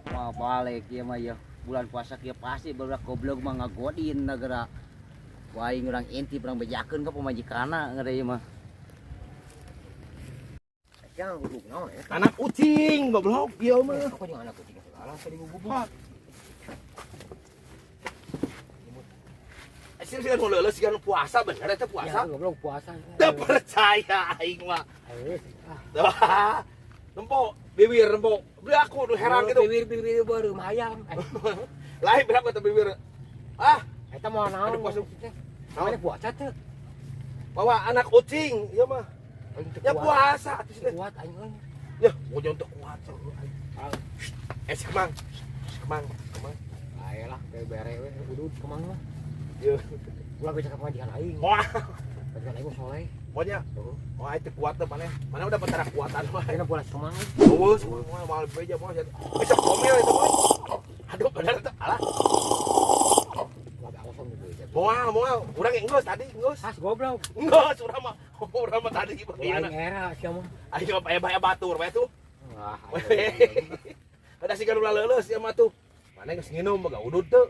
Wah, balik ieu mah ya. Bulan puasa kieu pasti barudak goblok mah ngagodin negara. Wah, aing urang intip, urang bejakeun ka pamajikanna ngere ieu mah. Jangan gubuk naon ya. Anak ucing goblok ieu mah. Aku jeung anak kucing segala tadi gubuk. Sih sih nu leuleus siga nu puasa bener eta puasa. Ya, goblok puasa. Teu percaya aing mah. Ah. Nempo bibir nempo. Beli aku nu herang gitu. Bibir-bibir baru ayam. Lain berapa teh bibir? Ah, Eta mau naon? Aduh, puasa. Naon puasa teh? Bawa anak ucing ieu mah. Ya puasa atuh sih. Kuat aing euy. Ya, mau jangan teu kuat. Eh, si Kemang. Si Kemang, Kemang. Ayolah, kayak bere we udud kemang mah. Ieu. Ulah beca ka pamajikan aing. Wah, Pamajikan aing mah soleh. pokoknya wah itu kuat tuh mana? Mana udah petara kuatan mah. Ayeuna bola kemang. Eueuh, semua mal beja moal bisa komil itu mah. Aduh, bener tuh. Alah, Wah, kosong di beja. moal moal. Urang yang geus tadi, geus. Ah, goblok. Geus urang mah. Urang mah tadi Aing era sia mah. Aing mah aya batur we tuh. Wah. Ada siga nu leuleus ieu mah tuh. Mana geus nginum boga udud teu.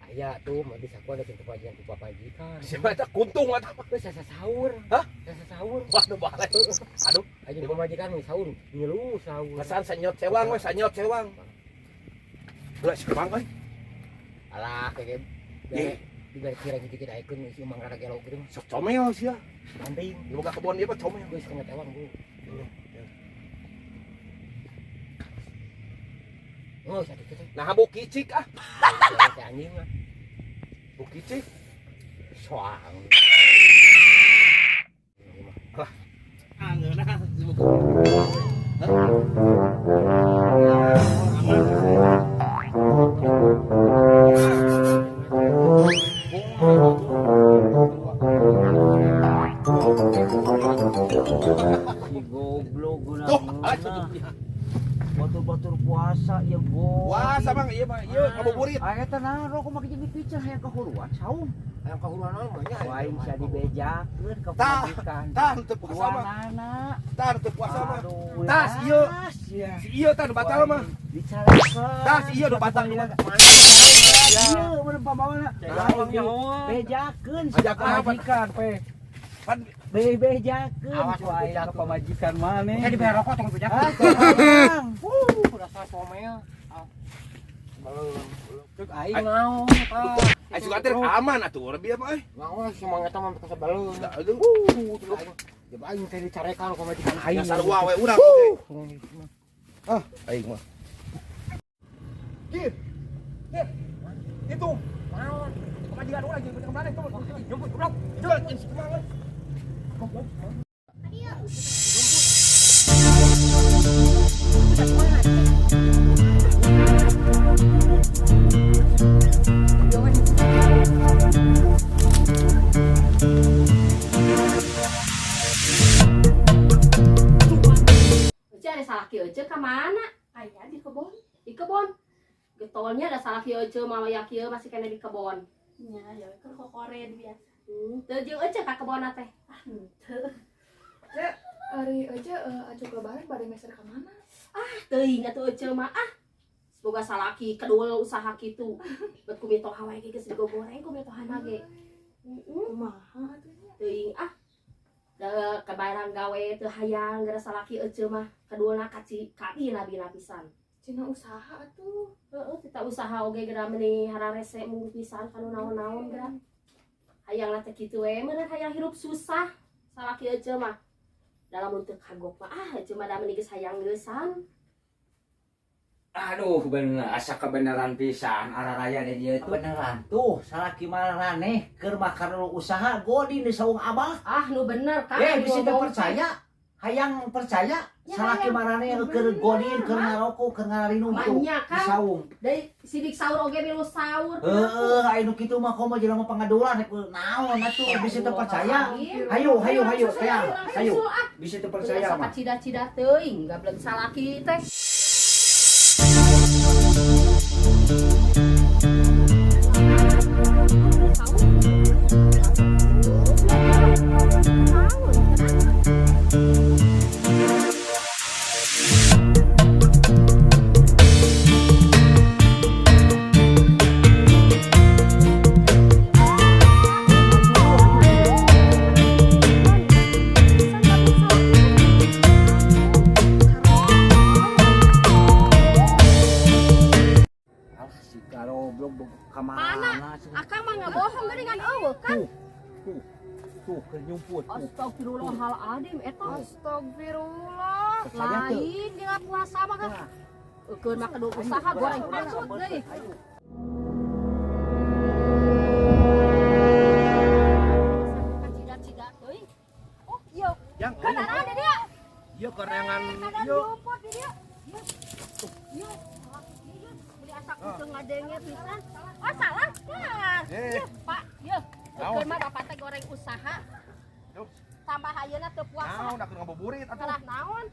Aya tuh, mati saku ada cinta pajikan ku papajikan. Siapa eta kuntung eta mah. Geus asa sahur. Hah? Asa sahur. Waduh balik. Aduh, Aja pamajikan mah sahur, ngilu sahur. kesan sanyot cewang we, sanyot cewang. Ulah si Kemang euy. Alah, kayak Ih. dibere kira dikit aikeun si Umang rada gelo gitu mah. Sok comel sia. Banting. Di boga kebon ieu mah comel. Geus kena tewang, Bu. Oh, satu teh. Nah, bau kicik ah. Teh anjing mah. Bau kicik. Soang. Ah, ngeunah si buku. Si goblok guna. Tuh, alah tutupnya. Batur-batur puasa ya goblok. Puasa bang, iya mah, iya ngabuburit. Ah, eta naon rokok make jeung dipicen hayang kahuruan saum. Hayang kahuruan naon mah nya. Wah, aing sia dibejakeun ka Tah, pamajikan. Tah, teu puasa mah. Duanana. Tah, teu puasa mah. Aduh, Tah, si ieu. sia. Si ieu tah nu batal mah. Dicarakeun. Tah, si ieu nu batal nu batal. Ieu mun pamawana. Bejakeun si Ajak apa? pamajikan pe. Pan Bejakeun Awas, ku aing ka bejakeun. pamajikan maneh. Saya dibere rokok tong bejakeun. Ah, tolong. Rasa somel. Ah. Belum. Cek aing naon tah. Ai suka teh aman atuh urang bieu mah euy. Naon si mang eta mah kasebeleun. Da aduh. Ya aing teh dicarekan ku pamajikan aing. Ya sarua we urang oge. Ah, aing mah. Kir. Kir. Itu. Naon? Pamajikan urang jeung ke mana itu? Jemput goblok. Itu jeung si Kemang euy. Ece ada salah kieu Ece ka mana? Aya di kebon. Di kebon. Getolnya ada salah kieu Ece mah ya kieu masih kena di kebon. Nya, ya kan kokoren biasa. Teu jeung Ece ka kebon teh. Ah, henteu. Cek, ari Ece acuk lebaran bade meser ka mana? Ah, teuing atuh Ece mah ah. Semoga salaki kedua usaha kitu. Bet ku mitoha wae ge geus digogoreng ku mitohana ge. Heeh. Kumaha atuh nya? Teuing ah. Da kabarang gawe teu hayang gara salaki Ece mah kaduana kaci kabina-bina pisan. Cina usaha atuh. Heeh, kita usaha oge geura meuni hararese mung pisan kanu naon-naon geura. Hayang lah teh kitu we, meureun hayang hirup susah salaki Ece mah. Dalam mun teu kagok mah ah Ece mah da meuni geus hayang geusan. Aduh, bener asa kebenaran pisan araraya di dia itu. Beneran tuh salaki maraneh keur makan usaha godin di saung abah. Ah, nu bener kan. Eh, bisa teu percaya. Hayang percaya. Salaki marane keur godin, keur ngarokok, keur ngarinum tuh Banyak di kan. Saung. Dari sidik sahur oge milu sahur. Heeh, aya nu kitu mah komo jelema pangadulan rek naon atuh bisa teu percaya. Hayu, hayu, hayu, sayang, hayu. Bisa teu percaya mah. Cida-cida teuing gablek salaki teh. Alah si garoblok ka mana cenah. Akang mah ngabohong geuningan eueuh kan. Tuh. Tuh. Tuh keur nyumput tuh. Astagfirullahaladzim eta. Astagfirullah. Percaya teu? Lain dina puasa mah kan. Eukeun mah kudu usaha goreng maksud deui. Cida-cida teuing. Oh, iya. Yang Kan ada di dia. ieu kerengan Kadang ieu. nyumput di dia. Iya. Iya. Iya, beli asak teu ngadenge pisan. Oh, salah. Nah. Eh. Iya, Pak. Iya. Naon? Eukeun mah bapak teh goreng usaha. Yup. Tambah ayeuna teu puasa. Naon aku ngabuburit atuh. Salah naon?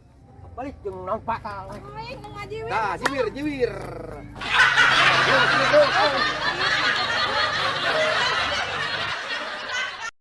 Balik jeung naon Pak. Aing ngaji we. Tah, jiwir, jiwir.